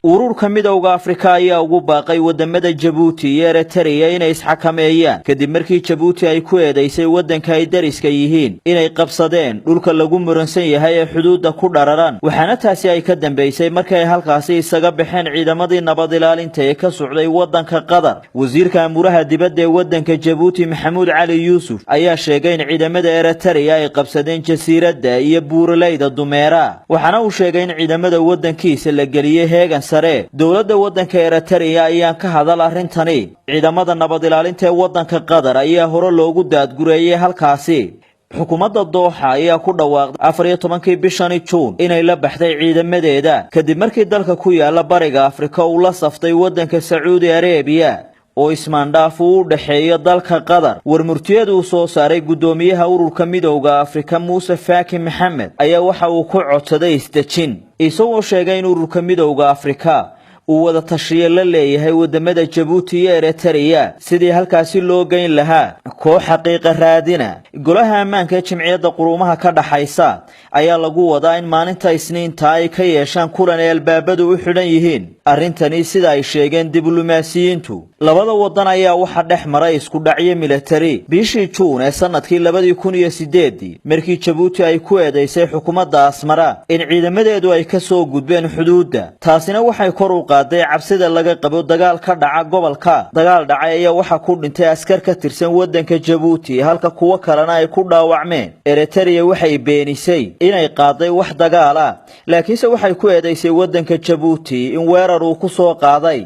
Ururka Midowda Afrika ayaa ugu baaqay wadamada Jabuuti iyo Eritrea inay isxakameeyaan, kadib markii Jabuuti ay ku eedeysay waddanka ay dariska yihiin inay qabsadeen dhulka lagu muransan yahay ee xuduudda ku dhararan. Waxaana taasi ay ka dambeysay markii ay halkaasi isaga baxeen ciidamadii nabad ilaalinta ee ka socday waddanka Qatar. Wasiirka amuuraha dibadda ee waddanka Jabuuti, Maxamuud Cali Yuusuf, ayaa sheegay in ciidamada Eritrea ay qabsadeen jasiiradda iyo buuraleyda Dumeera, waxaana uu sheegay in ciidamada waddankiisa la geliyey heegan sare. Dowladda waddanka Eritrea ayaan ka hadal arrintani. Ciidamada nabad ilaalinta ee waddanka Qatar ayaa hore loogu daadgureeyey halkaasi. Xukuumadda Dooxa ayaa ku dhawaaqday 14-kii bishani Juun inay la baxday ciidamadeeda, kadib markii dalka ku yaala Bariga Afrika uu la saftay waddanka Sacuudi Arebiya oo ismaandhaaf uu u dhexeeyo dalka Qatar. Warmurtiyada uu soo saaray guddoomiyaha Ururka Midowda Afrika, Muuse Faaki Maxamed, ayaa waxa uu ku codsaday isdejin, isagoo sheegay in Ururka Midowda Afrika uu wada tashiye la leeyahay wadamada Jabuuti iyo Eritrea sidii halkaasi loo geyn lahaa koox xaqiiqa raadina. Golaha Ammaanka ee Jimciyadda Quruumaha ka Dhaxaysa ayaa lagu wadaa in maalinta Isniinta ay ka yeeshaan kulan ay albaabadu u xidhan yihiin arrintani, sida ay sheegeen diblomaasiyiintu. Labada wadan ayaa waxaa dhex maray isku dhacyo militari bishii Juun ee sanadkii 2008-dii, markii Jabuuti ay ku eedeysay xukuumadda Asmara in ciidamadeedu ay ka soo gudbeen xuduudda. Taasina waxay kor u qaaday cabsida laga qabo dagaal ka dhaca gobolka. Dagaal dhacay ayaa waxaa ku dhintay askar ka tirsan waddanka Jabuuti, halka kuwo kalena ay ku dhaawacmeen. Eritrea waxay beenisay inay qaaday wax dagaal ah, laakiinse waxay ku eedeysay waddanka Jabuuti in weerar uu ku soo qaaday.